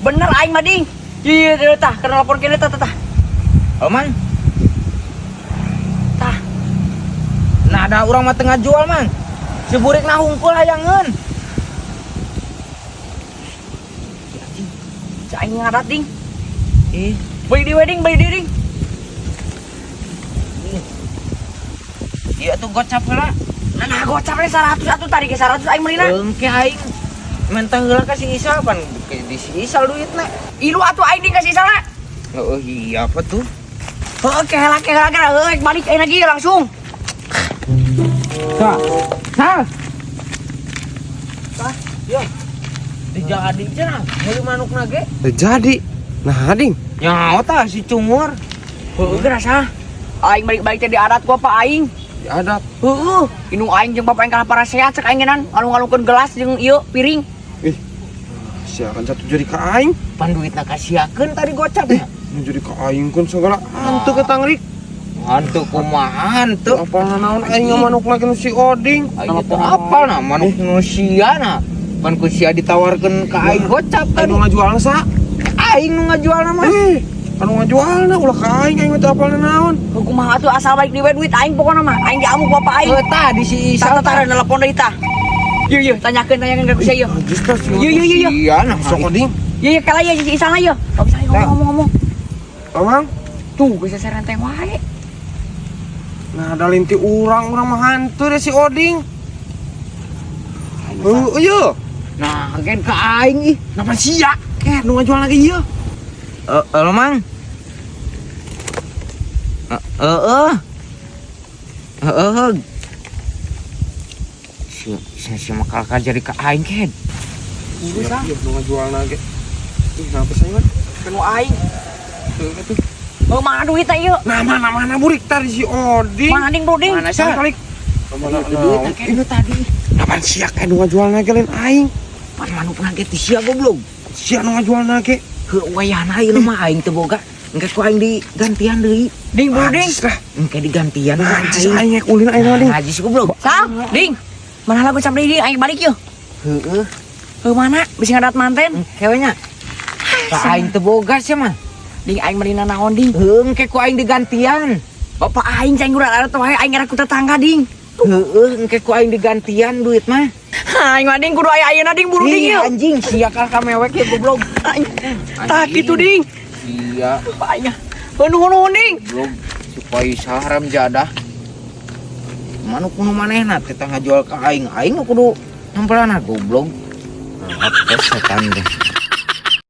Bener aing mah, Ding. Iya, iya, tah, keur nelpon kene, tah, tah, tah. Oh, Mang. Tah. Nah, ada urang mah teu ngajual, Mang. Si burik na hungkul hayangeun. Cak aing ngadat, Ding. Ih, Beli di wedding, beli di, Ding. Iya tuh gocap heula. Nah, gocapnya 100 atuh, tadi ke 100 aing meulina. Engke aing mentah heula ka si Isal pan di si Isal duitna. Ilu atuh aing, Ding, ka si Isal na. Oh iya, apa tuh? Heeh, kehela kehela kehela, heuh, balik aing lagi langsung. Sa. Sal. Sah. Yo. Dijadi cenah, meuli manukna ge. Jadi. Nah, Ding. Nyaho tah si cungur. Heueuh, geura sah. Aing balik-balik teh di adat ku apa aing. Di adat. Heueuh, indung aing jeung bapak aing kalah paraseat cek aing ngenan ngalung-ngalungkeun gelas jeung ieu piring. Ih. Siakan satu jadi ka aing. Pan duitna kasiakeun tadi gocap. Eh, nu jadi ka aing kun segala hantu ke tangrik. Hantu kumaha hantu? Apal naon aing manuk lagi nu si Oding. Aing teh apal nah manuk nu sia nah. Pan ku sia ditawarkeun ka aing gocap Aing tadi. nu ngajualna sa? Aing nu ngajualna mah. Eh, anu ngajualna ulah ka aing, aing mah teu apal naon. Heuh, kumaha atuh, asal balik di we duit aing pokona mah. Aing diamuk bapak aing. Heuh, tadi si Isal Tah, tah, nelpon deui tah. Yeuh, yeuh, tanyakeun, tanyakeun ka ku sia yeuh. Najis tah si. Yeuh, yeuh, yeuh, yeuh. Iya nah. Sok Oding. Yeuh, yeuh, kala yeuh si Isal na yeuh. Kau bisa ngomong, ngomong, ngomong. Amang. Tuh, geus serenteng wae. Nah, ada linti urang, urang mah hantu deh si Oding. Heuh, ieu. Nah, gen ka aing ih. Napa sia? Eh, nu ngajual lagi ieu. Eh, eh, Mang. Eh, eh. Eh, eh. Si si si makal ka jadi ka aing ken. Geus ah, Iya, nu ngajual lagi. Ih, kenapa sih, Man? kenu aing. Tuh, tuh. Heuh, mana duitna ieu? Nah, mana mana burik tadi si Oding. Mana, Ding, bro, Ding? Mana sih? Kali. Mana Duit ken nu tadi. Kapan sia kayak nu ngajual lagi lain aing? Pan manuk ge ti sia goblok. Sia nu ngajual lagi. Heuh, wayahna ieu mah aing teu boga. Engke ku aing digantian deui. Ding, bro, Ding. Najis lah. Engke digantian ku Najis aing. aing rek ulin aing mah, Ding. Najis goblok. Sal, Ding. Mana lagu cap deui, Ding? Aing balik yeuh. Heueuh, Heuh, mana? Bisi ngadat manten. engke we nya. Ka aing teu boga sia mah. Ding, aing meulina naon, Ding? Heuh, engke ku aing digantian. Bapak aing cai ngurat ada wae aing ngarek ku tetangga, Ding. Heueuh, engke ku aing digantian duit mah. Aing mah, Ding, kudu aya ayeuna, Ding, buru, Ding Ih, yeuh. anjing sia kal ka mewek ya goblok. Aing. Tah kitu, Ding. Sia Bapak aing. Heuh, nuhun, nuhun, Ding. goblok supaya haram jadah. Manuk nu manehna teh tah ngajual ka aing, aing nu kudu nempelana goblok. Apa setan teh.